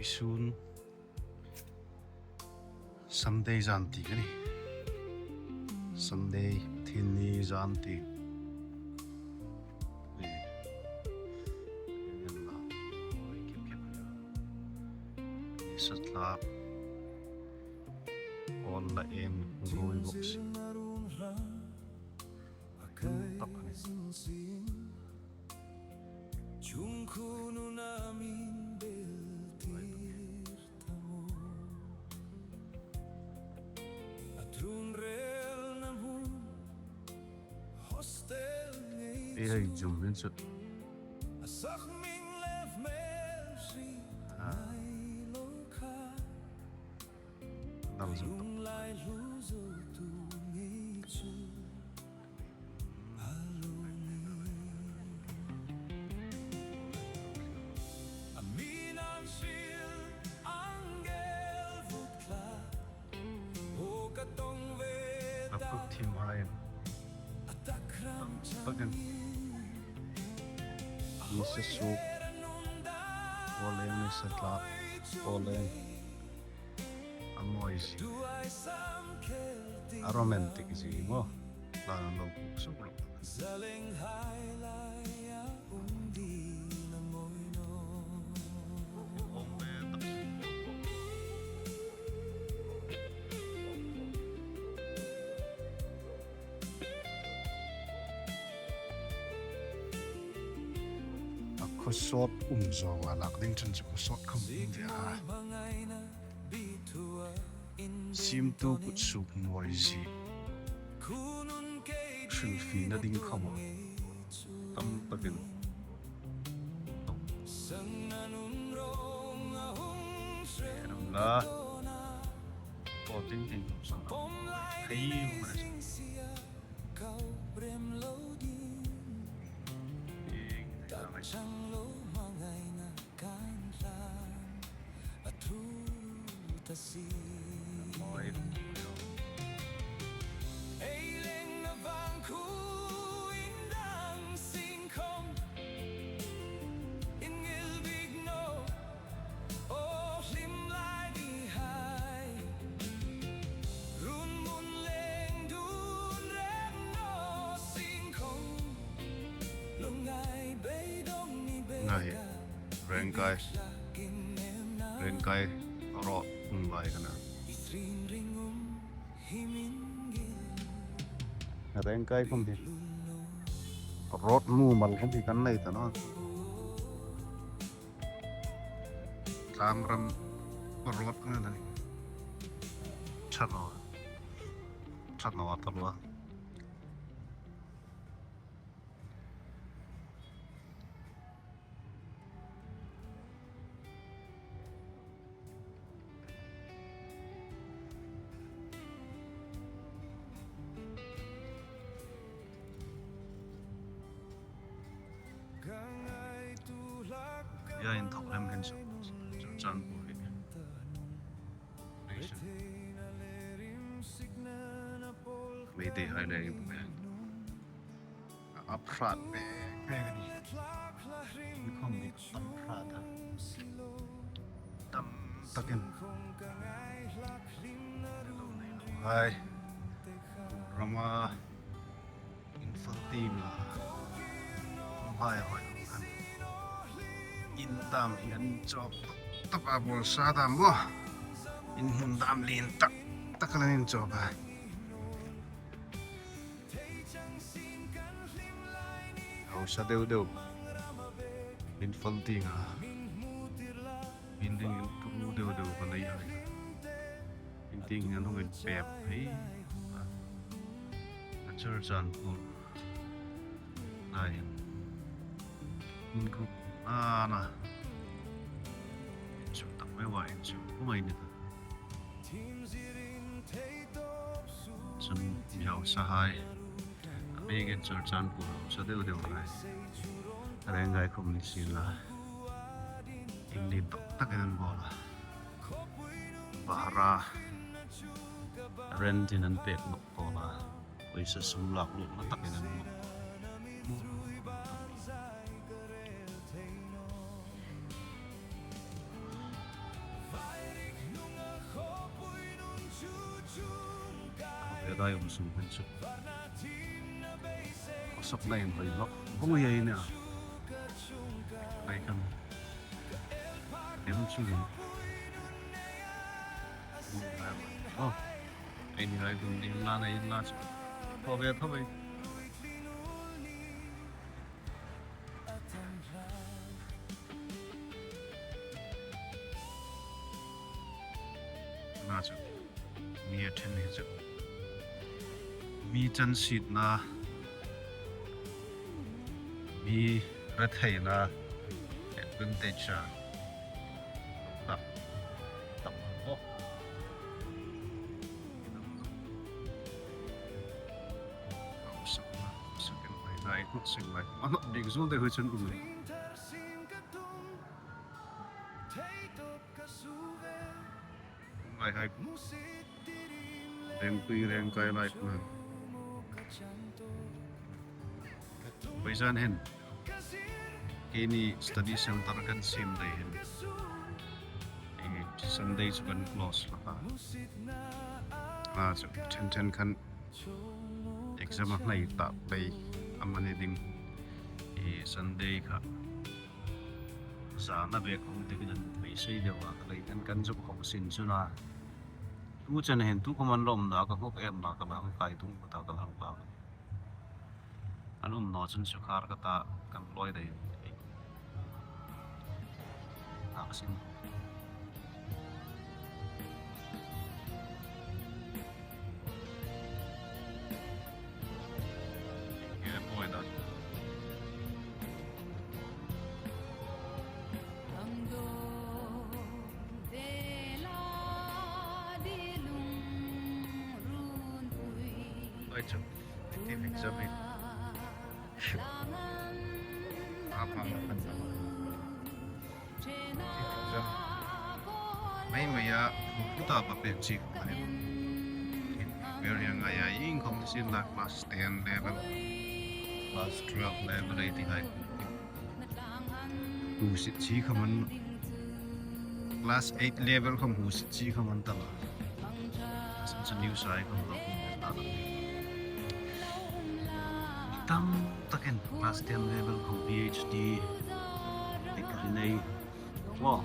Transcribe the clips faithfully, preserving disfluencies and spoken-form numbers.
Sun Sunday zan ti ka ni. Sunday, Pathienni zan ti. Ni satla. Awl la eng roi bok si. A tum tak a ni. Ei hai jum min sut. Ah. Dang sut. A put thim hai. Pakin. Ni se suk. Awl eng, ni satla. Awl eng. A mawi si. A romantic si maw. Hla an lo puk suk lo. A khawsawt um zawnga lak ding chun chu khawsawt khawm um ve a. Siemtu kut suk mawi zie. Hrilfiena ding khawm a tam takin. Ram la. Aw, ting ting. Hei, hei. Ngai, Rengkai, Rengkai road hung lai ka na. Rengkai khawm hi road mumal khawm hi kan nei ta naw. Tlam ram road ka na ni. Ṭha naw. Ṭha naw a ta naw. Ia inthawk lem hin chu, Churachandpur hi. Meitei hai le in. A hrat bek bek a nih. Mi khawm ni tam hrat a. Tam takin. Hai. Rama. Imphal tieng a. Hai, hai. In dam hi an chawp tak a, bawlsa dam maw. In hmun dam lien tak tak an inchawp a. Hausa deu deu. Imphal tieng a. Building in tu deu deu ka nei a. In tieng hin hung inpep hei. A Churachandpur. Lai. In group a na. Chu tak mai wa in chu. Ku mai ni ta. Chun mi hausa hai. A biekin Churachandpur hausa deu deu lai. Rengkai khawm ni sienla. In lien tak takin an bawl a. Bahara. Rent-in an pek nawk tawk a. Pawisa sum lak lutna takin an nawk. Rai um sung hin chu. Sok lai in hoi lok. Bung yai na. Lai kan. Em chu. Oh. Ei ni rai dun ding la na in la chu. Thaw ve, thaw ve. Na chu. Mi a ṭhen hi chu. Mi chan sietna. Mi retheina. Advantage a. Tam. Tam. Oh. Sak, sak in lai, lai, sak lai. A hnawt bik zuol te hui chun um le. Lai hai. Rengpui rengkai lai. Poisan hin. Keini study center kan siem dai hin. I Sunday chu kan close hlak a. A chu ṭhen ṭhen khan exam a hnai tak dai amani ding. I Sunday kha. Zana bek hung te kan beisei deu a, ka lei kan kan zuk hawng sin chu na. Tu chen hin tu khawm an lawmna ka hawk em na ka lang kai tung ka ta ka lang ka. An um naw chun chu khar ka ta kan loi dai. Thak sin. Nge poi dan. Oi chu. Ti exam hi. Apa ma kan sama. Mai mai a, puta pa pe chi ko ne. Very young a ya ing khawm sin la class ten level, class twelve level ei ti hai. Hu sit chi khawm an, class eight level khawm hu sit chi khawm an ta la. San san news ai khawm lo. Tam takin class ten level khawm PhD degree nei. Wow.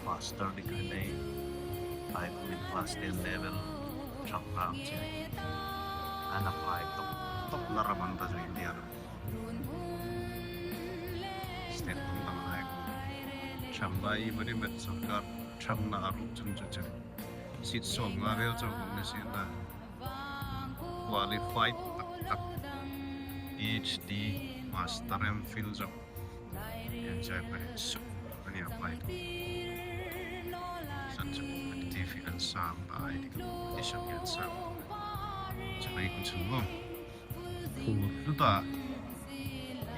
Master degree nei. Ai khawm in class ten level. Chak ram che. An apply top, top la ram an ta chu India. State khawm dang hai. Cham lai mani met sarkar. Cham na aru chun chu chun. Sit sawm nga vel chawk khawm ni sin la. Qualified tak tak. PhD, Master, MPhil zawk. Enjoy pare su. Ani apply tu. San chu competitive kan sam ta ai ti competition kan sam. Chu mai kun chun mo. Khu tu ta.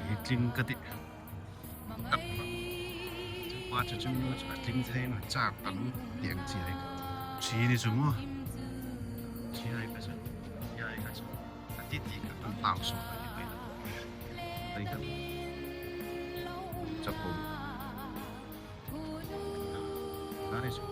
Hi tling ka ti. Tak ma. Chu pa chu chu mo chu a tling thei na chak tam tiang chi ai. Chi ni chu mo. Chi ai ka chu. Chi ai ka chu. A ti ti ka kan tau so ka ti pai. Pai ka. Chak ko. Ka ri so.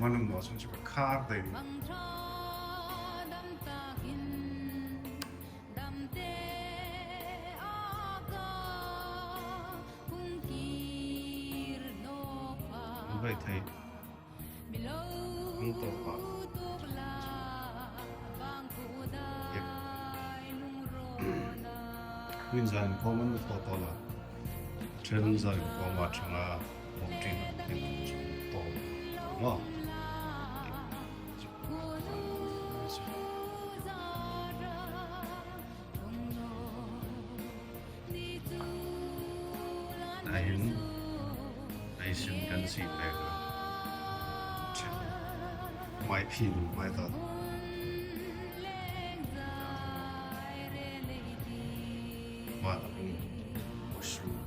Manum lo sun chuka khar dai. Vai thei. Ang to pa. Yep. Queen zan common to to la. Chen zan ko ma changa. Mok chin. To. Mo. Hin, ei sin kan si pek a. Mai phi mai ta. Wa, um, washroom.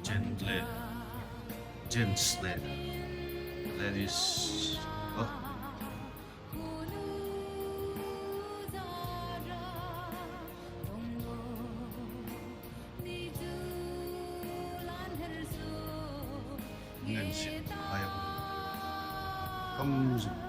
Gents le, gents le, ladies. Oh. Ngan si ai. Kam zuk